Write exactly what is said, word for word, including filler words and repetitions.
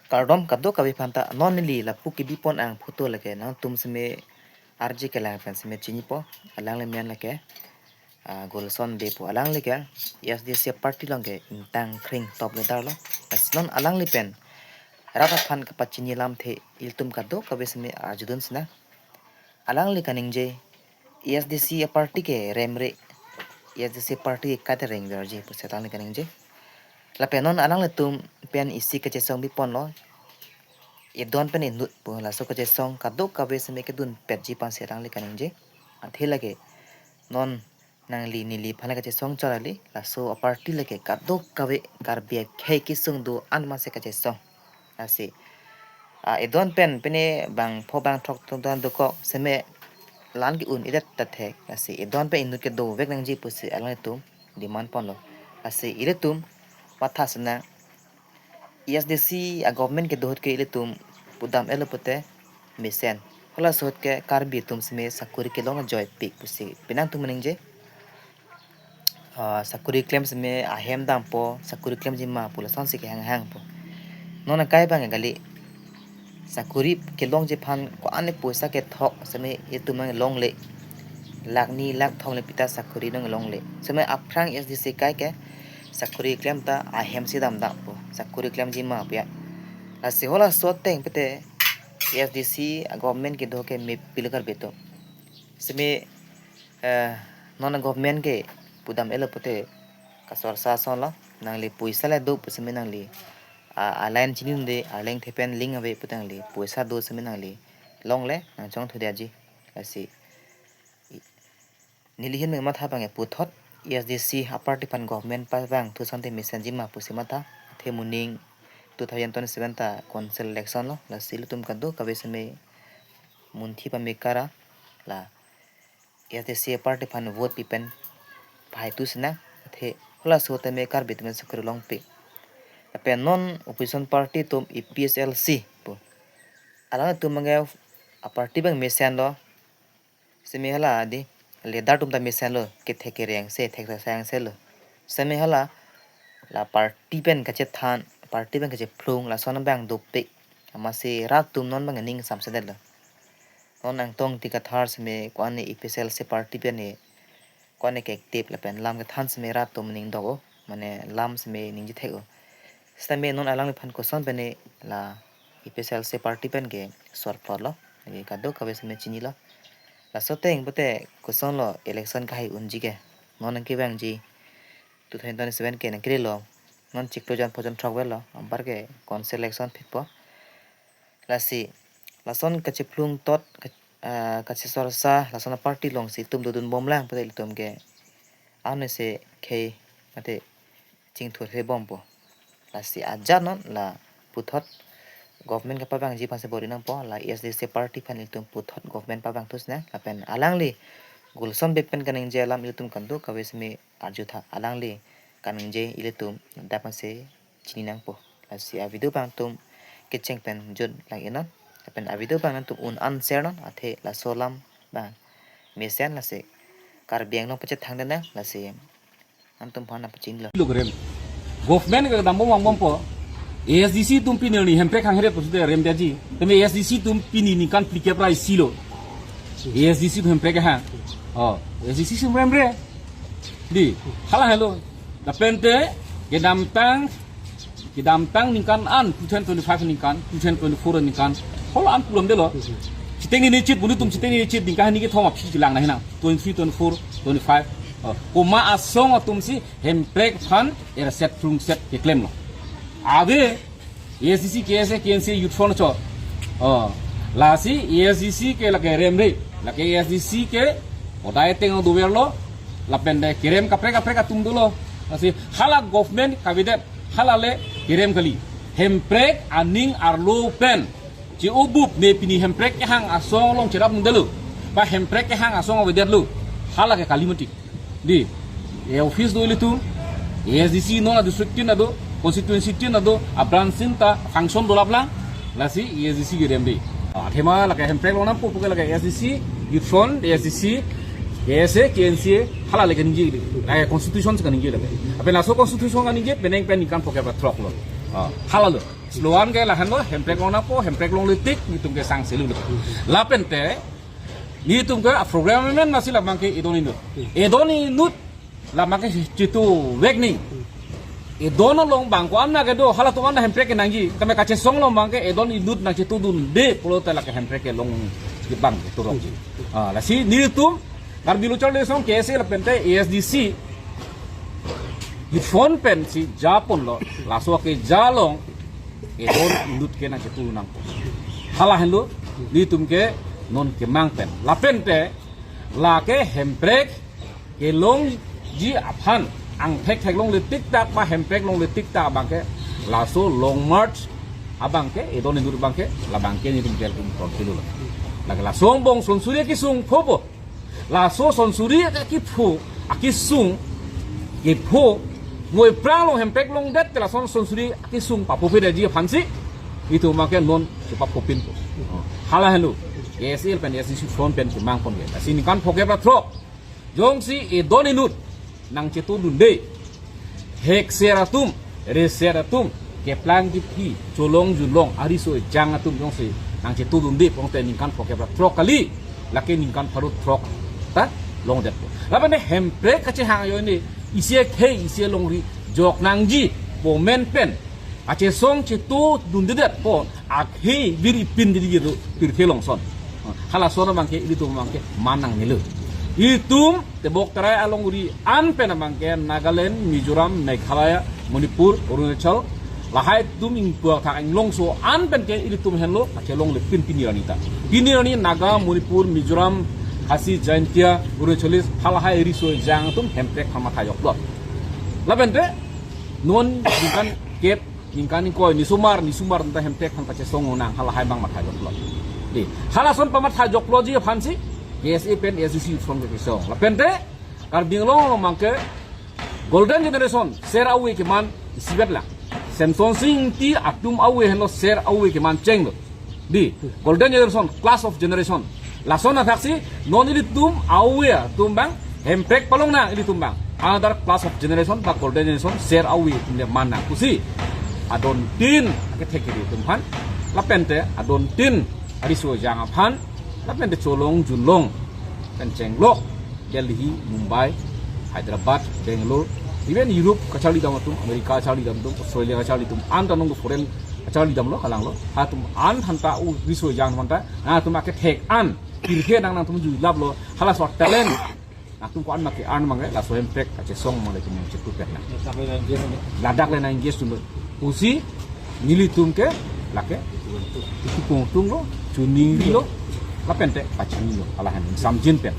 Kardom kadokave aphanta. Non neli lapu kebi pon ang photo lake nangtum seme arje kelang pen seme chinipo. Alangli men lake, ah, Gulson Bey pu. Alangli ke A S D C party along ke ingtang kring top leader lo. Lasi non alangli pen rat aphan kapachini alamthe ilitum kadokave seme arjudun sina. Alangli kaningje A S D C party ke remre, A S D C party ke katereng verji pusi alangli kaningje. Lapen non alanglitum pen isi kachesong bi ponlo. Edon pen inut pu laso kachesong kadokave seme kedun petji aphansi alangli kaningje. Athe lake non nangli neli aphan kachesong chorali, laso aparty lake kadokave Karbi akhei kesung do-an masi kachesong. Lasi, ah, edon pen pine bangpho bangthrok atum dokok seme lan ke-un-edet ta thek. Lasi edon pen inut ke dovek nangji pusi alanglitum demand ponlo. Lasi ilitum matha sina A S D C a government kedo ahut ke ilitum pudam-etlo pute mesen. Halaso ahut ke Karbi atum seme sakori kelong ajoipik pusi penang atum kaningje. Ah, sakori klem seme ahem dampo, sakori klemji ma pu lasonsi kehang hangpo. Non akai abang kali. Sakori kelongji aphan ko-an poisa kethok seme itum nang longle. Lakh ni lakh thom le pita sakori nang longle. Seme aphrang A S D C akai ke sakori klem ta ahemsi damdampo. Sakori klemji ma pu ya. Lasi halaso ateng pute A S D C a government kedo ke mepil Karbi atum. Seme, eh, non a government ke pudam-etlo pute kasor sa son lo, nangli poisa le do pu seme nangli, ah, a-line chinidunde, alangthe pen link ave pute nangli poisa do seme nangli longle nangchongthu detji. Lasi i-, neli ahin matha abang ke puthot A S D C aparty aphan government pavangthu asonte mesenji ma pusi matha. Athe moning two thousand twenty-seven ta council election lo, lasi ilitum kadokave seme munthi pamekara la A S D C party aphan vote pi pen pahai tu sina. Athe halaso tame Karbi atum sakori longpik. Lapen non opposition party atum A P H L C pu, alangtum abang ke aparty abang mesenlo. Seme hala di leader atum ta mesenlo, kethek kereng se thek sa sang se lo. Seme hala la party pen kachethan, party pen kachephlung lason abang dopik. Amatsi rat atum non abang ning samsedetlo. Non Angtong Ingti Kathar seme ko-an A P H L C party pen ne ko-an ke active lapen lam kethan seme rat atum ning dok-o, mane lam seme ningje thek-o. Sitame non alangliphan koson pen ne la A P H L C party pen ke sorplot lo, lake kadokave seme chinilo. Laso ateng pute kosonlo election kahai unji ke. Non nangkevangji two thousand twenty-seven ke nangkele lo. Non chiklo jon pho jon throk vel lo. Anpar ke council election phitpo. Lasi lason kachephlung tot ka-, ah, kachesorsa lason aparty alongsi itum dodun bomlang pute ilitum ke ano se khei mate chingthur he bompo. Lasi ajat non la puthot government kapavangji aphansi bor-i nangpo, la A S D C party aphan ilitum puthot government pavangthu sina. Lapen alangli Gulson Bey pen kaningje alam ilitum kadokave seme arjutha, alangli kaningje ilitum dak aphansi chini nangpo. Lasi a video abang atum kecheng pen jut lang-i non. Lapen a video abang nangtum un-an share non, athe laso alam abang mesen, lasi Karbi Anglong pachethang den nang, lasi nangtum aphan nangpachinilo. Lo kerem. Government ke dambom vangbompo. A S D C atum pini ni hemprek hanghere pusi de rem detji. Tame A S D C atum pini ningkan phlikep ra isi lo. A S D C atum hemprek hang. Oh, A S D C atum remre. Di, hala helo. Lapen te kedamtang, kedamtang ningkan an, two thousand twenty-five ningkan, two thousand twenty-four ningkan, hala an pulam delo. Chiteng ini chit, bulu atum chiteng ini chit, ningkan ini kethom aphi chilang na hinang. Twenty-three, twenty-four, twenty-five. Oh, komat asong atumsi hemprek aphan erset phlungset keklemlo. Ave A S D C, K S A, K N C A, Youth Front cho. Oh, lasi A S D C ke lake remre, lake A S D C ke hodai ateng doverlo, lapen de kerem kaprek kaprek atum dolo. Lasi hala government kavedet, hala le kerem kali. Hemprek aning arlo pen che-obup ne pini hemprek kehang asong along cherap mundelo, ba hemprek kehang asong avedetlo, hala ke kali mati. Di, e office do ilitum, A S D C non a district tin ado, constituency tin ado, a branch tin ta function dolap lang, lasi A S D C kerem di. Athema lake hemprek longnampo puke lake A S D C, Youth Front, A S D C, K S A, K N C A, hala le kaningje, lake constitution si kaningje lake. Lapen laso constitution kaningje, penang pen ningkan phokep ra throk lo. Ah, hala lo. Slogan ke lahenlo, hemprek long nangpo, hemprek longle tik, nelitum ke sangselulo. Lapente, nelitum ke a program amen lasi labang ke edon inut. Edon inut, labang ke chituvek nang. Edon along bang ko-an na kedo, halatum an hemprek ke nangji, tame kachesong along bang ke edon inut nangchitudunde pulote lake hemprek ke long kibang keturokji. Ah, lasi nelitum, Karbi Lo Charli Asong K S A lapente A S D C, iphone pensi japonlo, laso keja along edon inut ke nangchitu nangpo. Halahenlo, nelitum ke non kemang pen. Lapente, lake hemprek kelongji aphan, angthek thek longle tiktak ba hemprek longle tiktak abang ke, laso long march abang ke, edon inut abang ke, labang ke nelitum tel tum prontilulo. Lake laso angbong sonsuri kesung phopo. Laso sonsuri akiphu, akisung, kiphu, ngoi prang long hemprek longdet te lason sonsuri akisung papopedetji aphansi, itum abang ke non chepaphopinpo. Halahenlo, K S A pen S D C front pen kemang pon ke. Lasi ningkan phokep ra throk. Jongsi edon inut nangchitudunde, hekser atum, reser atum, keplang kephi, cholong junlong, ariso ejang atum jongsi nangchitudunde pulote ningkan phokep ra throk kali, lake ningkan pharo throk ta longdetpo. Lapente hemprek kachehang ajoine, isi akhei, isi alongri jok nangji pu amen pen, kachesong chitudundedet pu akhei bir ipin dili yedo pirthe along ason. Halason abang ke, ilitum abang ke man nangnelo. Itum tebok terai alongri an pen abang ke Nagaland, Mizoram, Meghalaya, Manipur, Arunachal, lahai atum ingputhak inglongso an pen ke ilitum henlo kachelongle pin pini arni ta. Pini arni Naga, Manipur, Mizoram, Khasi, Jaintia, Arunachalis, halahai riso ejang atum hemprek aphan matha joklo. Lapente non ningkan kep, ningkan ingkoi, nisomar, nisomar ta hemprek aphan kachesong nang, halahai abang matha joklo. Di, halason pamatha jokloji aphansi, K S A pen S D C front ke kesong. Lapente, Karbi Anglong along abang ke, golden generation, ser awe keman isivet lang. Semson Sing Ingti atum awe henlo ser awe keman chenglo. Di, golden generation, clash of generation. Lason athaksi, non ilitum awe atum abang, hemprek palong nang ilitum abang. Another clash of generation, ba golden generation, ser awe atum le man nang. Pusi, adontin, akethek kiri atum aphan. Lapente, adontin, ariso ejang aphan. Lapente cholong junlong pen chenglok Delhi, Mumbai, Hyderabad, Bangalore, even Europe kacharlidam atum, America kacharlidam atum, Australia kacharli atum, an ta nong foreign kacharlidamlo, kalanglo. Halatum an aphanta u riso ejang aphanta, halatum akethek an, pirthe nang nangtum jui laplo, halaso talent nangtum ko-an ma ke-earn abang ke, laso hemprek kachesong abang le tum chitu pet nang. Ladak le nang engage tum. Pusi nelitum ke lake itukung tunglo, chuningrilo, lapente pachinilo, halahan samjin pen.